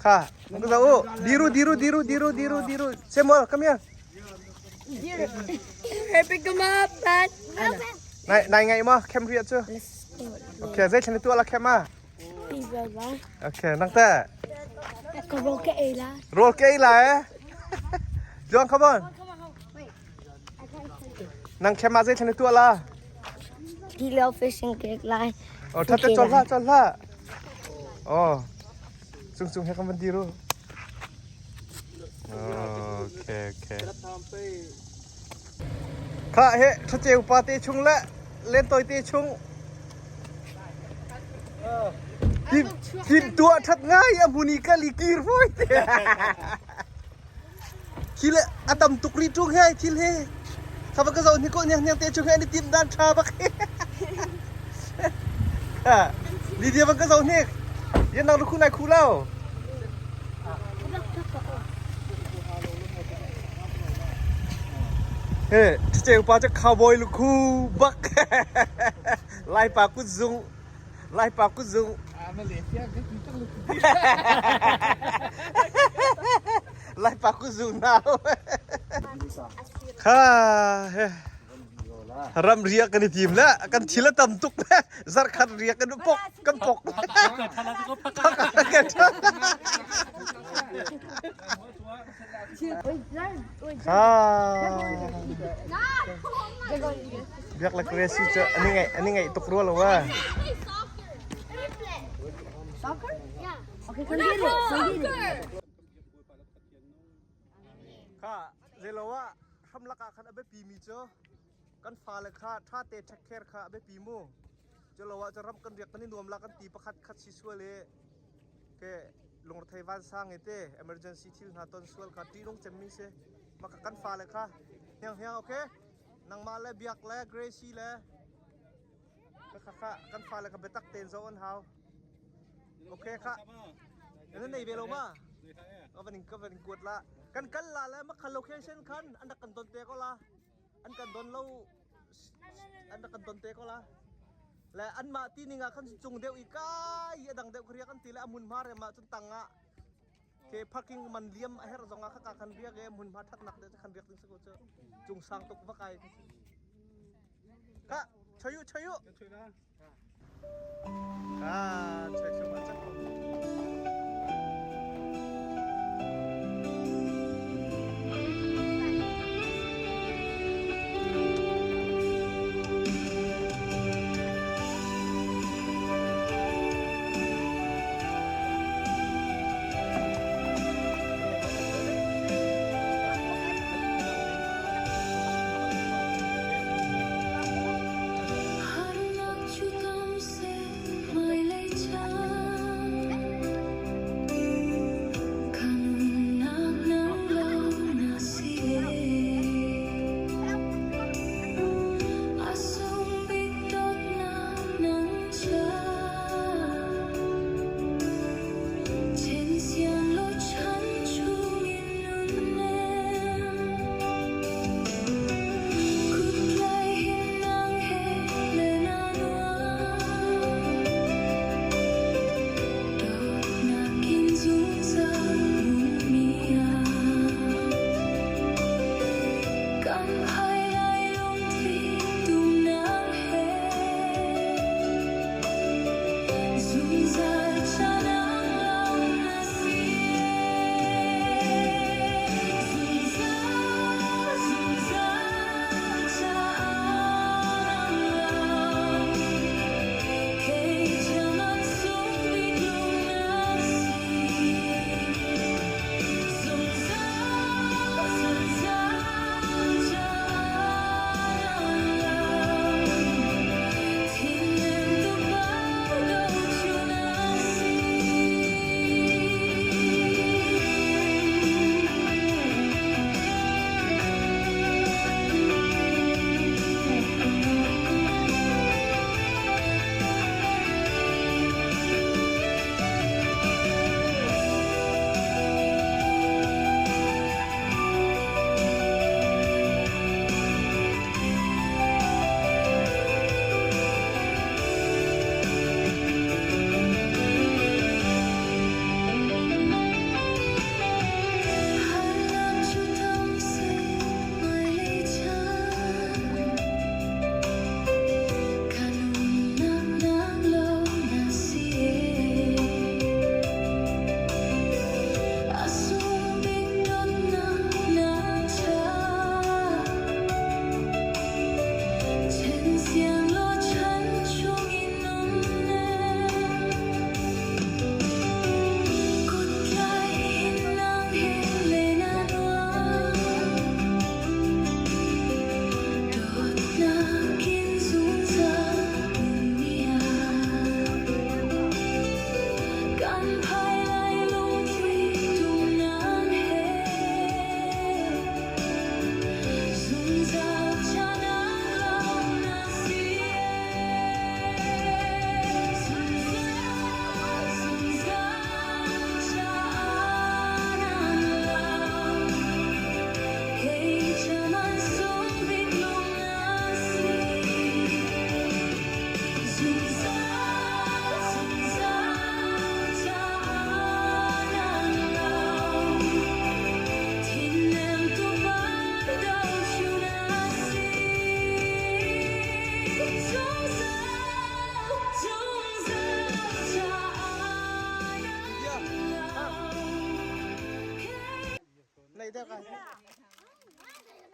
Kha, ka zo u. Diru, diru, diru, diru, diru, diru. Samuel, come here. Hey, pick him up, man. Nai nai ngai ma kem ria chu. Okay, zai thlan tu ala kem ma. Okay, nang te. Ka roll ke ei la. Roll ke ei la eh. John, come on. Nang kem ma zai thlan tu ala. Kilo fishing cake lai. Oh, that te chol la, chol la. Oh. Cung cung he kan van dir u. Okay, okay. Kha he thaceu pa te chung le len toi te chung tim tim tua that ngai a muni ka li kir foi te thil atam tuk ri tung he thil he khaba ka zo ni ko nyang nyang te chung he ni tim dan tha bak ha Lydia bang ka zo ni yan nang khu nai khu lao he cheu pa cha cowboy lu khu bak lai pa ku zung lai pa ku zung lai pa ku zung nau kha he ram riak kan i tim le kan thil a tam tuk le zarkhat riak kan pok kan pok biak la kresi cu ani ngai ani ngai tuk rua lo wa Soccer? Yeah. Okay, come get it. Come get it. Kha zeiloah hramlak ah khan a biapi mi cu kan fale kha ṭha te take care kha a biapi mu. Culoah cu ram kan riak kan i nuam la kan ti pakhat khat si sual i ke lungrethei vansang i te emergency thil hna ton sual kha ṭihnung cemmi si. Maka kan fale kha hniang hniang okay nangmah le Biak le Gracie le kha kha kan fale kha biatak tein zoh an hau. Okay kha nan nei ve lo ma? Ka van ka van kuat la. Kan kal la le makha location khan an rak kan don te ko la. An kan don lo an rak kan don te ko la. Le an mah ti ning ah khan cung deuh i kai a dang deuh khria kan ti le a mun hma rem ah cun tang ah ke parking man liam a her zong ah khaka khan riak e mun hma that nak de khan riak ding se ko chu cung sang tuk va kai ka chayu chayu Ah, check so much. deuh ka.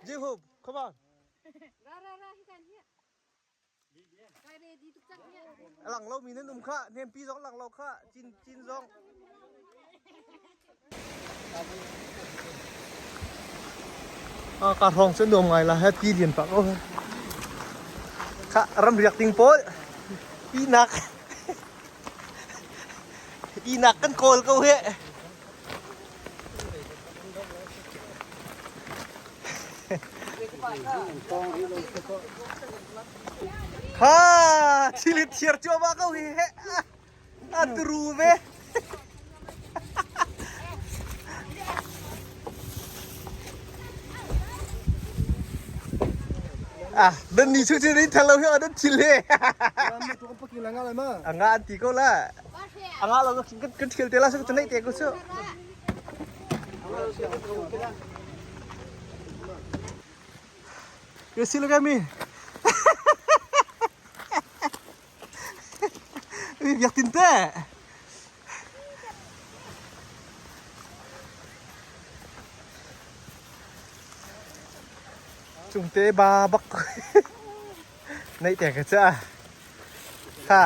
Jehov, come on. Ra ra ra hi kan hi. Kai ready tuk cang hi. Lang lo mi nan um kha, nempi zong lang lo kha, cin cin zong. Ka hrawng cu nuam ngai la he ti lian pah ko. Kha ramriak ding pawl ihnak ihnak kan kawl ko he. Kha thil thiar cuahmah ko hi he. A turu ve. À, đơn ni chu chu ni thalo hi an thil he. Anga an ti ko la. Anga lo kan kan thil te la su chu nei te ko su. You see look at me. Biak tin te. Cungte ba bak nei te ka cha. Ha.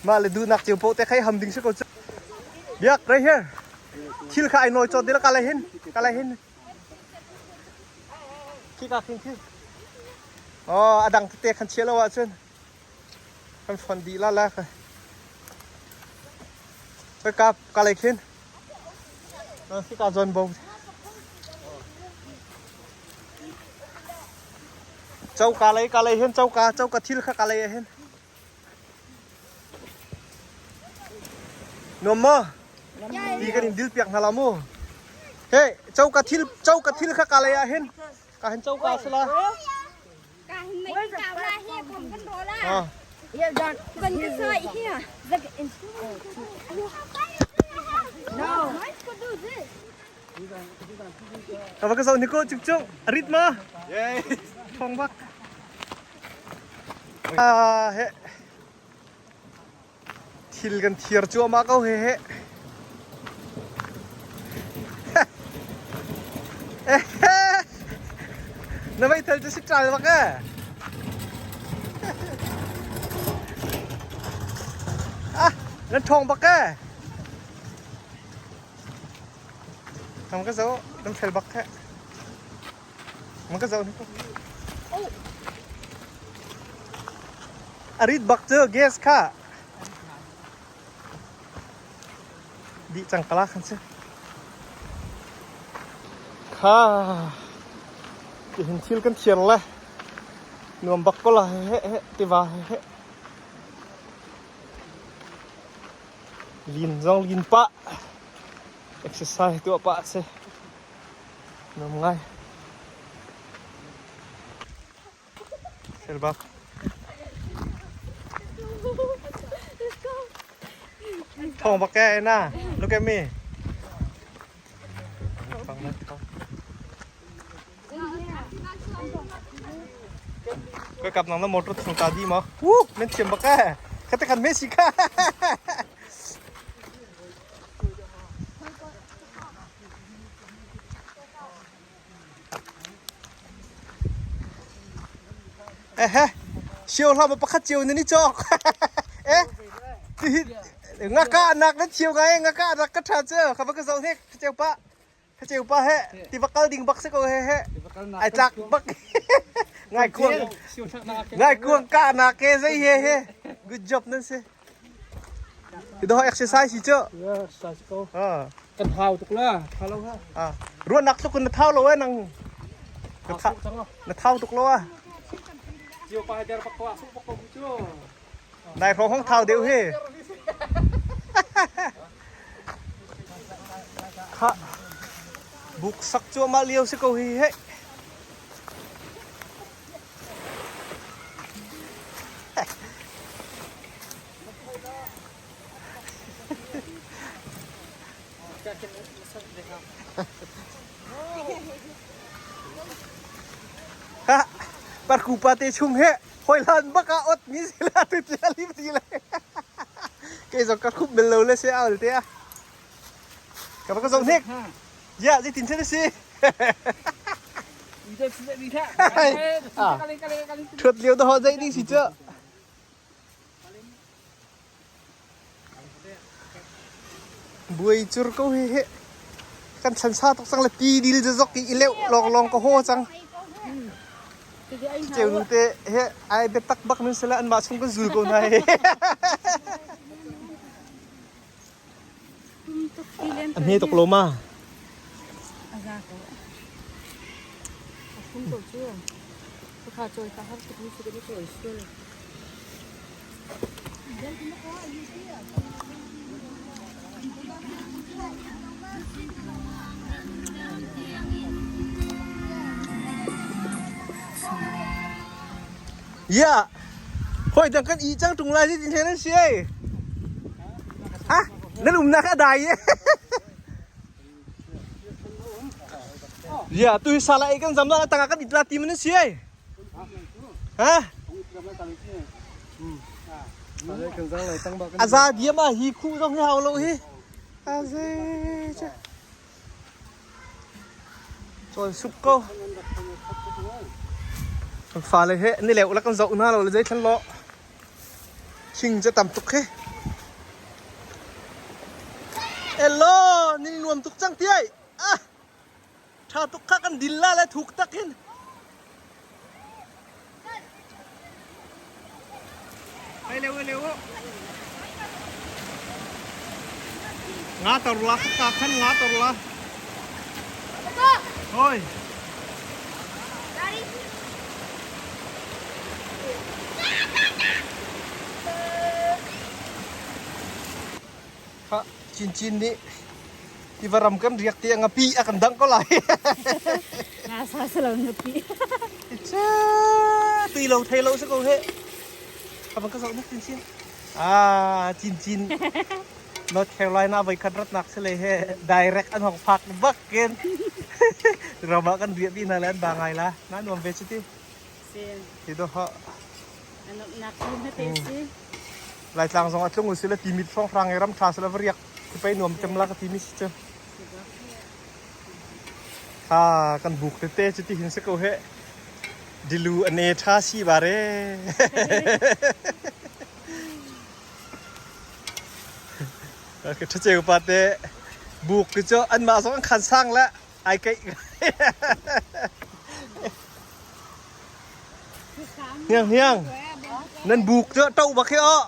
Mah le duhnak cio po te khai ham ding si ko chu. Biak right here. Thil kha ai noi chot dila kalai hin. Kalai hin. Khika khin khi. Oh, a dang tete khan chia lo ahcun kan fon dih la la. Ka kap ka lei khin. Khika zawn bo. Choka lei ka lei hin choka choka thil kha ka lei hin. Nuam maw? Ti kan in dil piak hna la mu. Hey, choka thil choka thil kha ka lei ah hin. Ka hin choka si la. Ka hin mei ka la hi kom kan ro la. Ah. Yeah, John. Kan ka sai here. No. Let's go do this. Ka va ka zo ni ko chuk chuk. Rit ma. Thong bak. Ah he. Thil kan thiar cuahmah ko he he. Na meithal cu si ṭal bak eh. Ah, nan ṭhawng bak eh. Nam ka zo, nam fel bak he. Nam ka zo ni ko. A rit bak cu gas kha. Dih cang kala khan si. Kha. Tihin thil kan thiar le. Nuam bak ko la he he he tiva he he. Lin zong lin pah. Exercise tuah pah a si. Nuam ngai. Sel bak. Thong bak ke na. Look at me. Thong na thong. Ka kap nang na motor thong ta di ma. Woo, men thiam bak e. Kata kan Messi ka. Ehe, sio hlah ma pakhat cio nan i cawk. Eh, tihi ngaka anak nan thiam ngai, ngaka anak ka ṭha cu. Kha va ka zoh hnik, ka ceu pah. Ka ceu pah he, ti va kal ding bak si ko he he. Ai tlak bak. Ngai kuang. Ngai kuang ka nak ke zei he he. Good job nan si. Ti do exercise hi cu. Yeah, exercise ko. Ah. Kan hau tuk la, tha lo ha. Ah. Ruahnak tluk in na thau lo eh nang. Na thau tuk lo ah. Cio pa der pak ko su pak ko cu. Nai hrawng hong thau deuh hi. Kha buk sak cuahmah lio si ko hi he. Ha parku pa te chung he hoi hlan bak ah ot mi si la tu tia lim ti le ke zong ka khup bel lo le se aul te a. Ka va ka zoh hnik. Ya, zeitin thil si? Thuat lio dah zei ding si cu. Buai cur ko hi he. Kan chan sa tuk cang le ti dil zok i leu long long ka ho cang. Ceu nu te he ai biatak bak nun sila an mah chung kan zul ko hna he. A hme tuk lo ma? A za ko. A fum ko cu. Pakha cawi ka har tuk mi si ka cawi sul. Yeah. Hoi dang kan i cang tung lai tin nan si ei. Ha? Nan umnak a dai e. Ya, tu sala ei kan zam la tanga kan itla ti man si ei. Ha? Aza diam a hi khu zong hi hau lo hi. Aze cha. Cawn sup ko. Kan fale he ni leu la kan zoh hna lo le zei thlan lo. Thing cu tam tuk khi. Hello, ning nuam tuk cang ti ai. Ah. Tha tuk kha kan dil la le thuk tak hin. Hey leu leu. Nga tor la ka khan nga tor la. Thôi. Kha chin chin nih tiva ram kan riak ti ngapi a kan dang ko lai. Nga sa sa lo ngapi. Cha tui lo thei lo sa ko he. Abang ka sok chin chin. Ah chin chin. North Carolina voi khat rat nak sile he direct an hong phak bak ken. Rama kan riak ti na le an ba ngai la. Na nuam ve chu ti. Ti do ha. Nak na te si. Laitlang zong a tlung usih le Timit hrawnghrang i ram ṭha seh le va riak khi pei nuam cem la ka timi si cu. Ha kan buk tete cu ti hin si ko heh. Dilu a ne ṭha si bare. Ka ṭha pa te buk ki cu anmah zong an khan sang le ai keih. Hniang hniang. Nan buk cu to bak hi aw.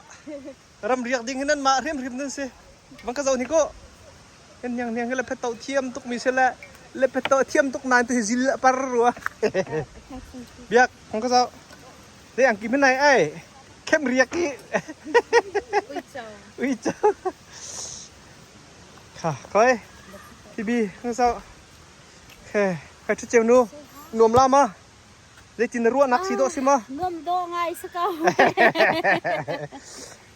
Ram riak ding hi nan mah hrimhrim nan si. Bang ka zoh ni ko. Nan hniang hniang hi le phet to thiam tuk mi si le le phet to thiam tuk nain tu hi zil par rua. Biak hong ka zoh. Te ang kim nai ai. Khem riak hi. Ui cho. Kha koi. Tibi hong zoh. Khe kai thu cheu nu. Nuam la ma. Zeitin na ruahnak si dawh si ma? Nuam dawh ngai si ko.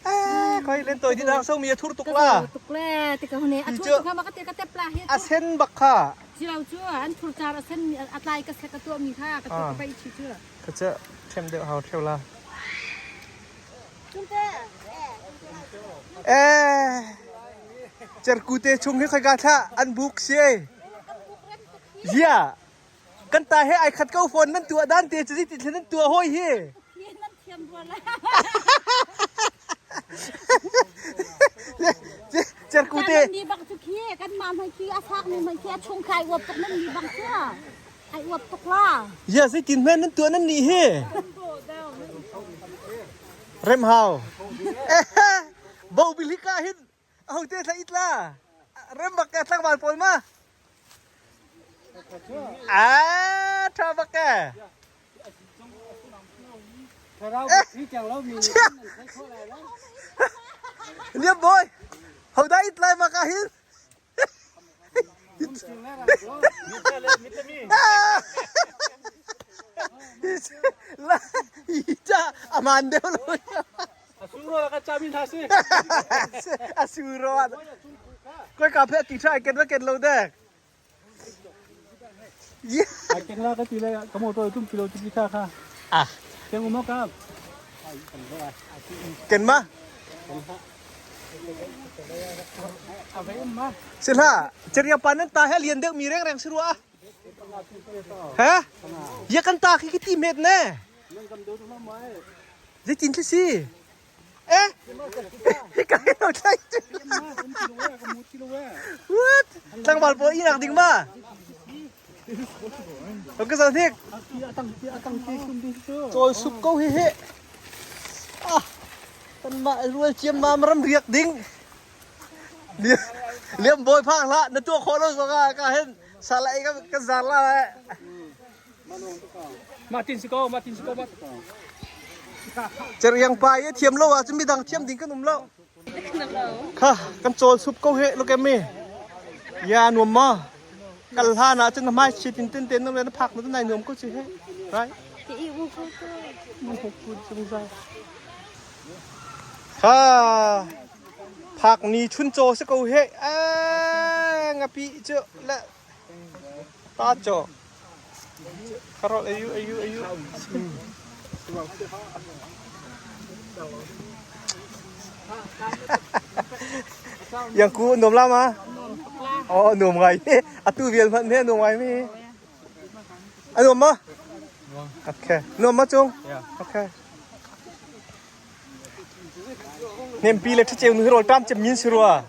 Eh, koi len toi din ang so mi a thur tuk la. Tuk le ti ka hune a thur tuk ma ka te ka tep la hi. A sen bak kha. Chiao chu an thur char a sen a tlai ka se ka tu mi kha ka tu ka pai chi chu. Ka che them deuh hau theu la. Eh, cherku te chung hi khoi ka thla an buk si. Zia Kan ta he ai khat ko fawn nan tuah dan te cu ti thlen nan tuah hoi hi. Nan thiam rua la. Cerku te. Ni bang cu khi kan ma mai khi a fak mi mai khi a chung khai uap tuk nan ni bang cu. Ai uap tuk la. Ya zei tin men nan tuah nan ni hi. Rem hau. Bo bilika hin Ahote thla itla. Rem bak ke tlangval pawl ma. Ah, tha bak ke. Liam boy. Ho da it lai ma ka hin. La cha aman deuh lo. Asuro ka cha min si. Asuro. Koi ka phe ki tha ken ken lo dek. Ai ken la ka ti le ka mo to tum kilo ti kha kha. Ah. Ken mo ka. Ken ma? Si hlah, ceria pa nan ta he lian deuh mi rengreng si rua. He? Ya kan ta khi khi ti met ne. Zeitin thli si? Eh? Hika hi lo thlai cu. What? Tlangval pawl inak ding ma? Ka zan hik. Cawl sup ko hi hi. Ah, kan mah rual ciam ma ram riak ding. Liam bawi phang hlah na tuah khawh lo zong ah ka hin salai ka ka zar la lai. Martin si ko, Martin si ko, Martin. Ceriang pa i thiam lo ahcun midang thiam ding kan um lo. Kha kan cawl sup ko he look at me. Ya nuam ma. Kal hlan ah cun na hmai chi tin tin ten na phak na nai nuam ko chi he. Right? Ti i bu ko ko. Kha phak ni chun chaw si ko he. A ngapi cu le ta chaw. Karol ayu ayu ayu. Yang ku nuam la ma? Oh nuam ngai. Atu vial hmanh he nuam ngai mi. A nuam ma? Okay. Nuam ma chung? Okay. Nempi le ṭhaceu nu hi rawl ṭam cem min si rua.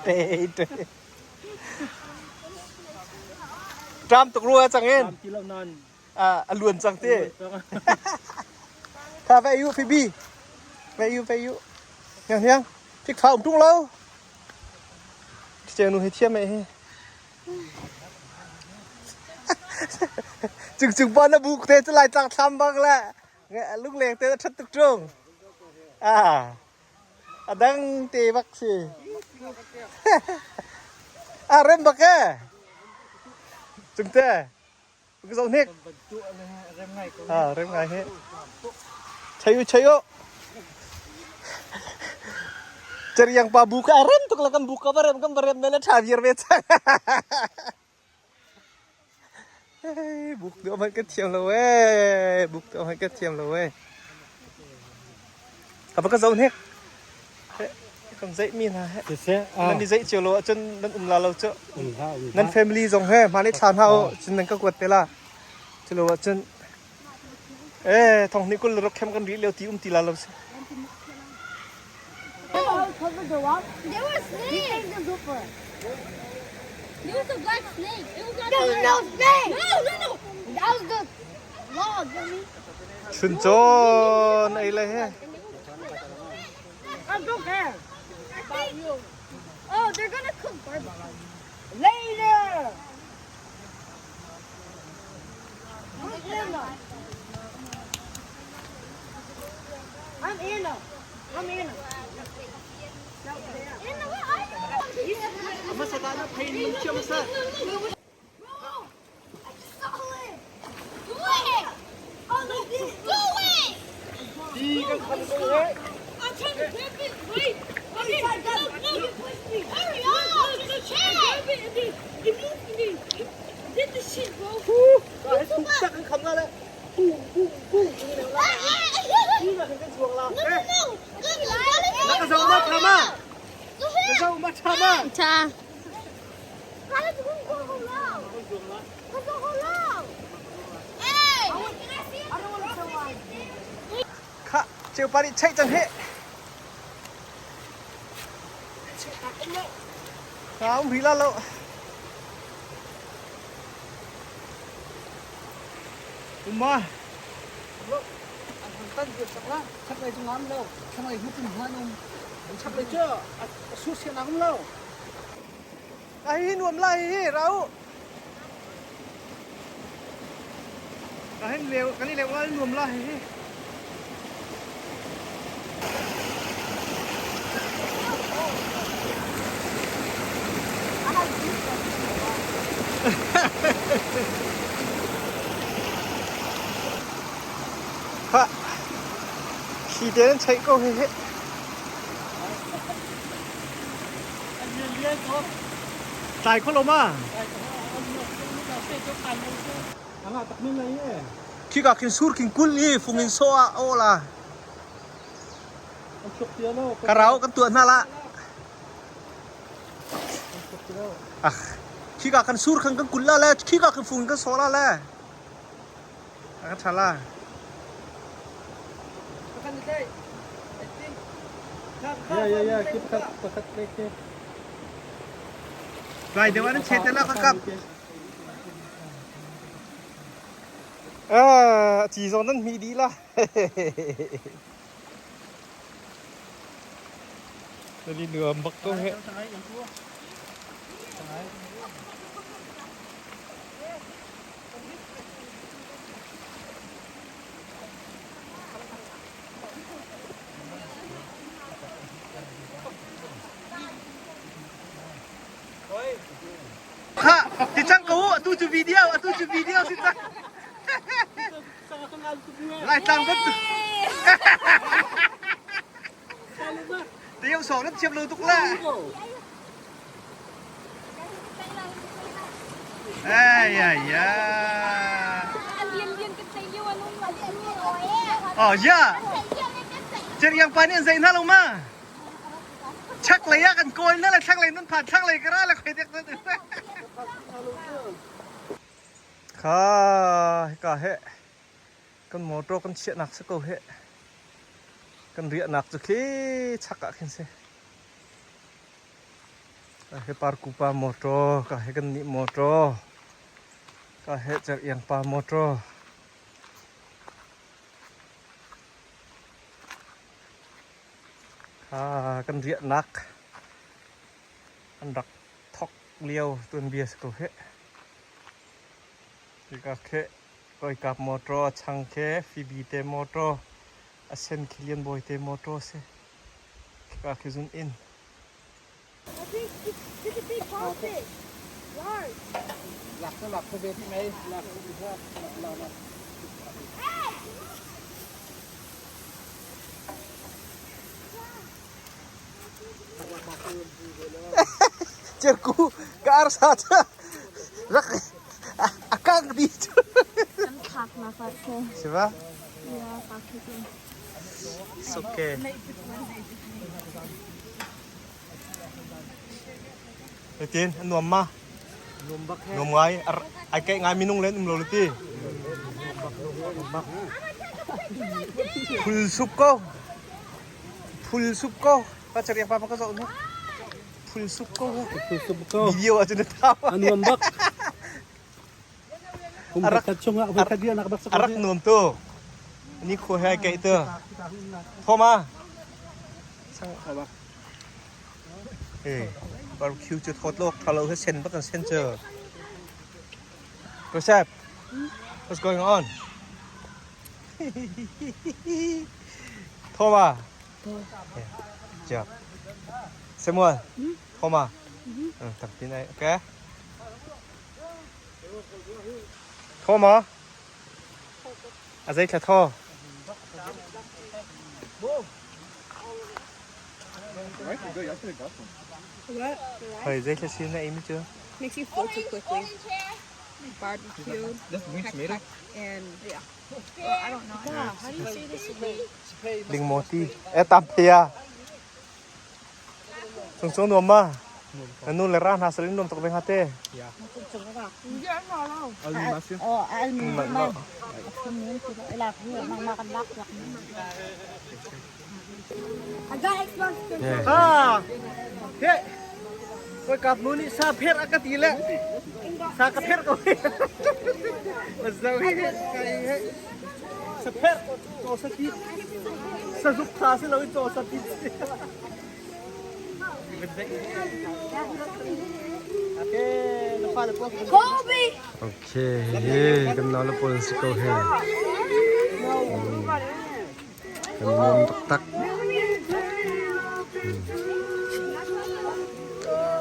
Te te. Ṭam tuk rua cang in. A luan cang te. Kha ve yu Phoebe. Ve yu ve yu. Hiang hiang. Thik tha um tung lo. Ṭhaceu nu hi thiam eh hi. Cung cung pa na buk te cu lai tlang thlam bang le lungleng te ṭhat tuk ṭung. Ah, a dang te bak si. Ah, rem bak e. Cung te. Ka zoh hnik. Ah, rem ngai he. Chai u chai u. Ceriang pa bu ka rem tuk la kan bu ka va rem kan va rem me le tha viar ve chang. Buk tu man ka thiam lo e. Buk tu man ka thiam lo e. Apa ka zoh hnik. Kan zeih mi hna he. Nan i zeih cio lo ahcun nan um la lo cu. Nan family zong he hmaan i thla hna u cun nan ka kuat te la. Cu lo ahcun eh thong hnih kul ruk khem kan rih lio ti um ti la lo si. There was snake. There was a black snake. It was not There was no snake. No, no, no. That was the log. Chuncawn ei le he. I don't care. Oh, they're gonna cook barbecue. Later. I'm Anna. I'm Anna. I'm Anna. Anna, where are you? Masa ta na phain mun chiam sa. Bro, I just saw it. Do it. Oh, no, do it. Ti kan khan ko he. I'm trying to grab it. Wait. Okay, look, look. You pushed me. Hurry up. Look, look, Grab it and then it moved me. Did the shit, bro. Ka he tuk sak kan kham la le. Pu pu pu. Ti na kan chuak la. No, no, no. Look, Na ka zo ma tha ma. Ka zo ma tha ma. Cha. Hey! Kha cheu pa nih cheih cang he. Ka um ri la lo. Uma. Chak lei cu ngam lo, chak lei hu pum hman um. Chak lei cu su sian ang lo. A hi nuam lai hi rau. Ka hin leu kan i leu lai nuam lai hi. Ha. Khi te nan cheih ko hi hi. Tlai kho lo ma? Khi ka khin sur king kul i fung in so ah o la. Karau kan tuah hna la. Ah, khika kan sur khan kan kul la le khika kan fung kan sawh la le. Kan tha la. Ya ya ya ki pakhat pakhat le ke. Lai deuh an che te la ka kap. Ah, ci zong nan hmi dih la. Đi đường bậc công hệ. Kha, ti cang ko atu cu video, atu cu video si cang. Laitlang kan tu. Ti yung song nan thiam lo tuk la. Ay ay ay. Oh yeah. Cer yang pa nih zei hna lo ma. Chak lei ah kan kawl na le thlang lei nan phan thlang lei ka ra le khoi dek na. Kha hika he kan motor kan chiahnak si ko he. Kan riahnak cu khi chak ah khin si. Ka he parku pa motor, ka he kan nih motor, ka he cer iang pa motor. Kha kan riahnak an rak thok lio tuanbia si ko he. Hika khi Kawikap motor a chang khi Phoebe te motor a sen khi Lian Bawi te motor si. Khika khi zun inn. Lak cu lak ve ti mei lak lak lak. Cerku ka arsa cu rak a kang dih cu. An khak na fa se. Si ba? Ya, fa ke cu. It's okay. Tin, an nuam ma? Nuam bak he. Nuam ngai. Ai kaih ngai minung len um lo le ti. Phul sup ko. Phul sup ko. Pa cariak pa pa ka zoh nu. Phul sup ko. Phul sup ko. Video ah cun na thau. A nuam bak. Kum khat chung ah voi khat dia nak bak A rak nuam tu. Ni khua he kaih tu. Thoma. Sang Hey, barbecue cu thawt lawk tha lo he sen bak kan sen cu. Joseph, what's going on? Thoma. Yeah. Samuel, Thoma. Tak tin ai, okay? Thoma. A zei thla thaw? Hoi zei thla sin na ei mi cu? Makes you full too quickly. Barbecue. That's green tomato. And yeah. I don't know. Yeah, how do you say this? Lingmaw ti. E tam phia. Cung cung nuam ma. Na nu le ra hna salin nuam tuk ve hnga te. Ah, he, koi kap nu nih sa pher a ka ti le sa ka pher ko. Mazau hi kai he sa pher chaw sa ti sa zuk tha si lo in chaw sa ti. Okay, na fale po. Kobe! Okay, hi kan nau le pawl si ko he. Kan nuam taktak.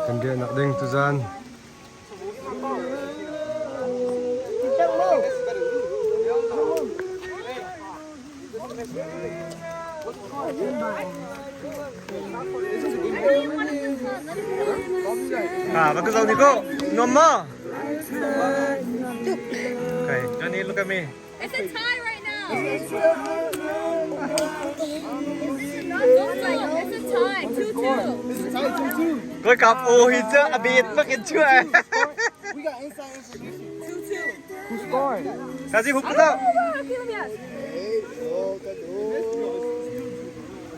Kan riahnak ding tuzan. Ah, bagus tau Nico. Nuam ma. Okay, Johnny, look at me. It's a tie right now. Koi kap o hi cu a bet bak in chuah. Kazi hup ko.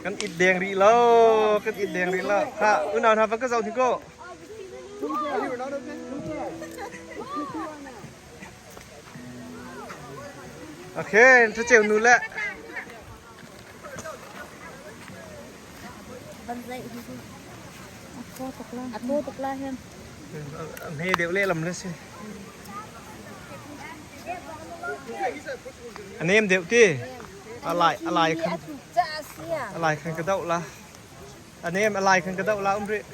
Kan it deng rih lo, kan it deng rih lo. Ha, unau hna van ka zoh ni ko. Okay, thaceu nu le. Hme deuh lehlam le si. A nem deuh ti. A lai a lai khan. A lai khan ka doh la. A nem a lai khan ka doh la um rih.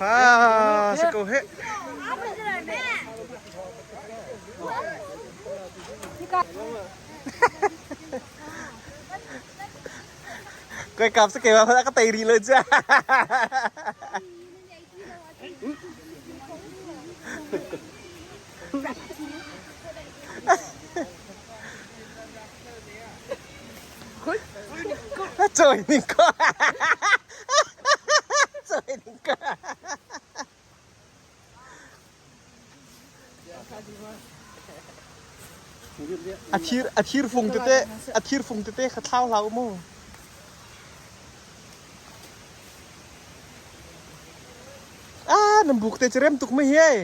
Ha, si ko he. Koi kap sa kewa ka tei ri lo cha. Choi ning ko. Choi ning ko. A thir a thir fung tete a thir fung tete kha thlau hlah u mu. Ah, nan buk te cu rem tuk mai hi.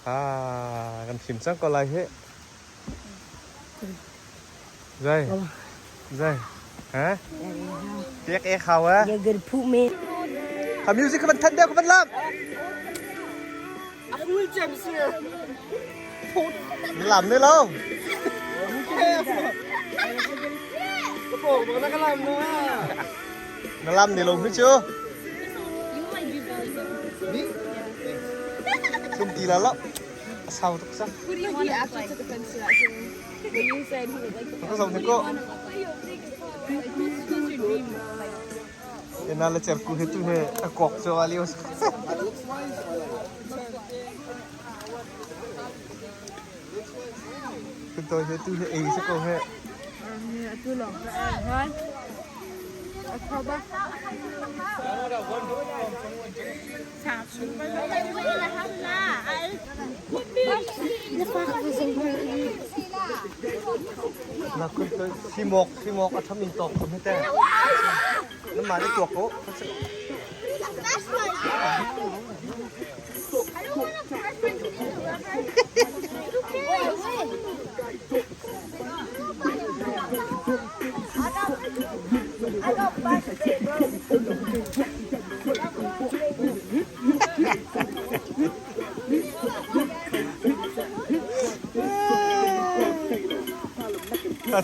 Ah, kan fim cang ko lai hi. Zai. Zai. Ha? Piak e khau a. Ya ger phu me. Ha music ka van than deuh ka van lam. Lam ne lo. Na lam ne lo mi chu. Sum ti la lo. Sau tuk sa. He actually took offense to that too. When you said he would like the Ka zong te ko. Like, who's, who's your dream? Like, Ena le cer ku he tu he a kok cho ali os. Kun toi he tu he ei sa ko he. Na kun toi simok simok a thami tok khom he te. Na ma le tuak ko.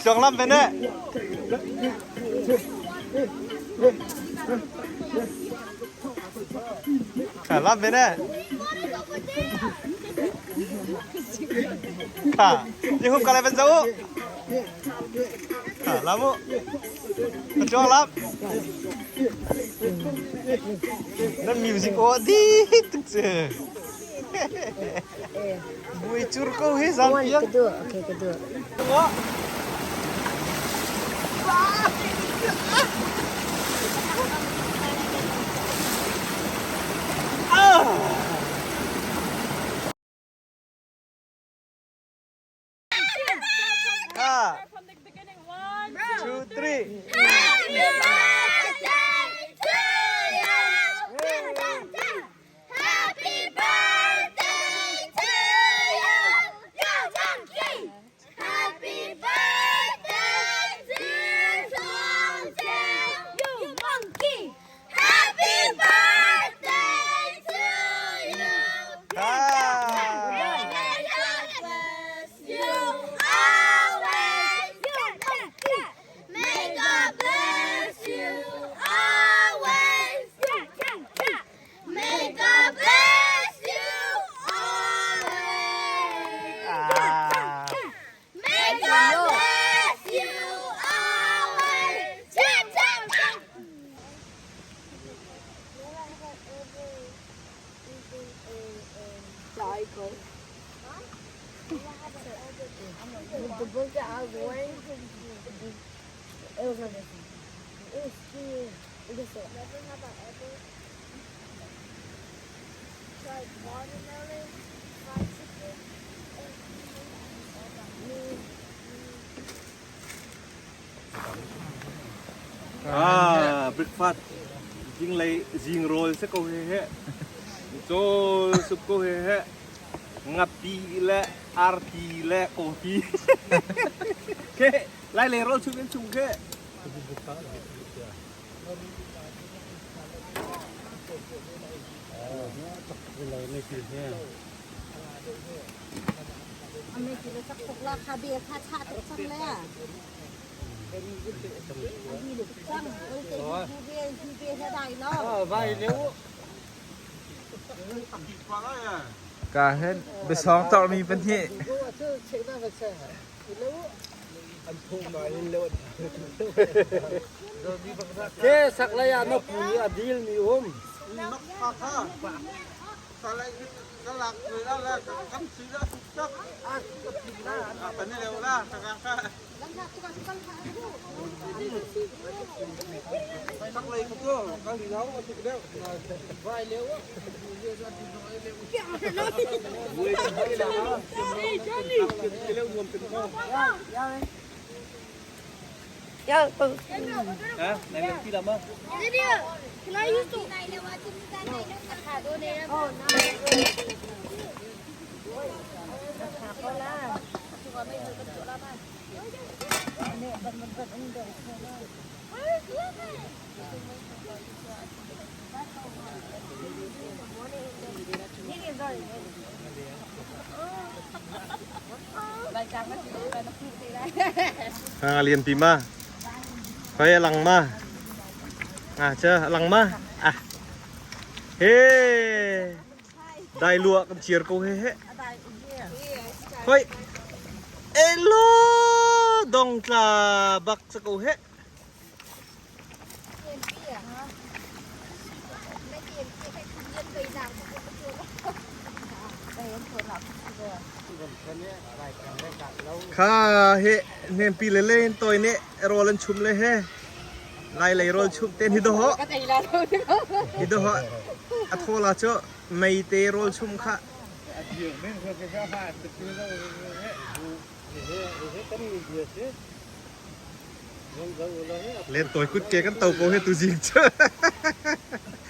Chuang lam ve ne. Lam ve ne. Kha, đi hôm cái này vẫn dấu. Kha, lam u. Chuang lam. Nan music o di tuk che. Bui chur ko he zam piang. Kedua, okay kedua. Ah, from the beginning, one, two, three. Happy birthday to you. Happy birthday to you. Yo, donkey. Happy birthday to Songtail. You monkey. Happy birthday to you. Ah. May God bless you always. May God bless you. The book that I was wearing, it was not this one. It was cute. It was so. Never have I ever tried watermelon, fried chicken, and Ah, breakfast zinglei zing rawl si ko he he. Caw sup ko he he. Ngapi le arti le coffee. Ke lai lei rawl chung in chung ke. Ka hen biasawng tormi pahnih. Ke saklei ah na pu nih a dil mi um. Can I use the Ha lian pi ma. Khoi a lang ma. À chưa, a lang ma. À. He. Dai lua kan chiar ko he he. Khoi. Elo dong tla bak sa ko he. Kha he nempi le len toi ne rawl an chum le he lai lei rawl chum ten hi do ho hi do ho a thaw la chu mei te rawl chum kha Len tawi kut ke kan to ko he tu zing cu.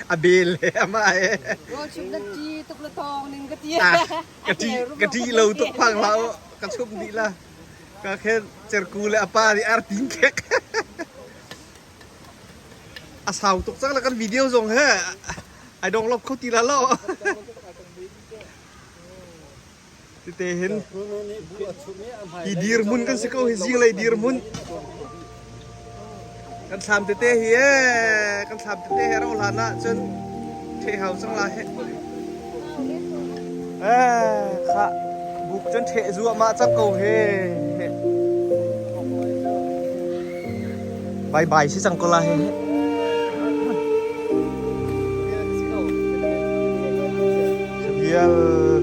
A bel he ama he. Rawl chum na ṭi tuk le tawng ning ka ti. Ah, ka ṭi ka ṭi lo tuk phang hlah u. Ka chum dih la. Ka khen cerku le apa nih ar tin khek. A sau tuk cang la kan video zong he. Ai dong lop kho ti la lo. Tete hin hi dirhmun kan si ko hi zinglei dirhmun kan thlam tete hi ee kan thlam tete he ro hlan ah cun the hau cang la he eh kha buk cun the zuahmah cang ko he bye bye si cang ko la he Bial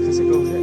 ka si ko he.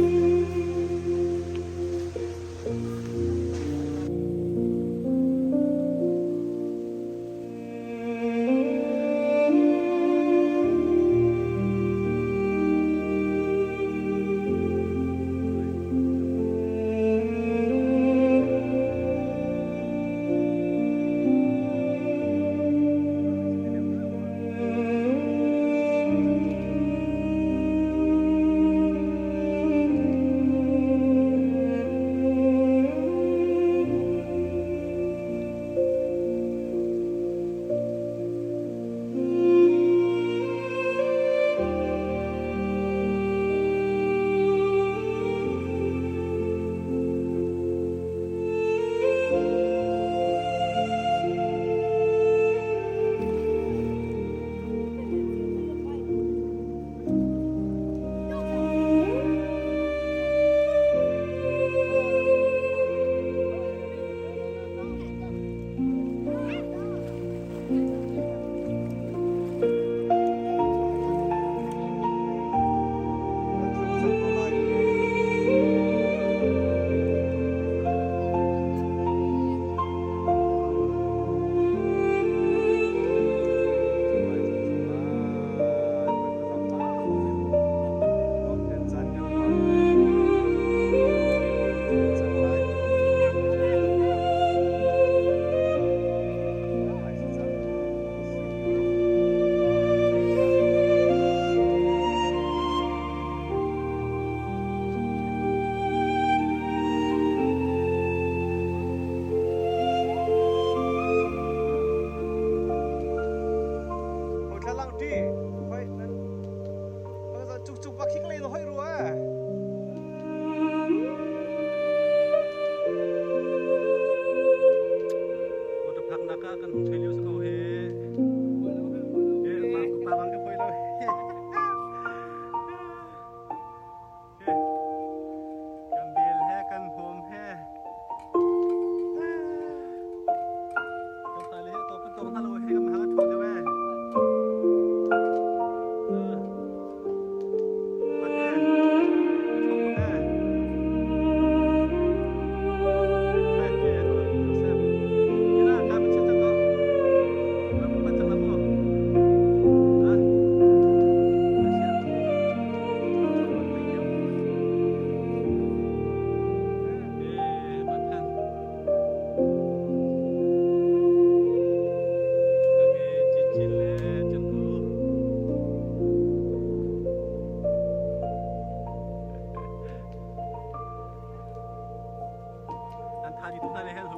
Thani tu hna le hel.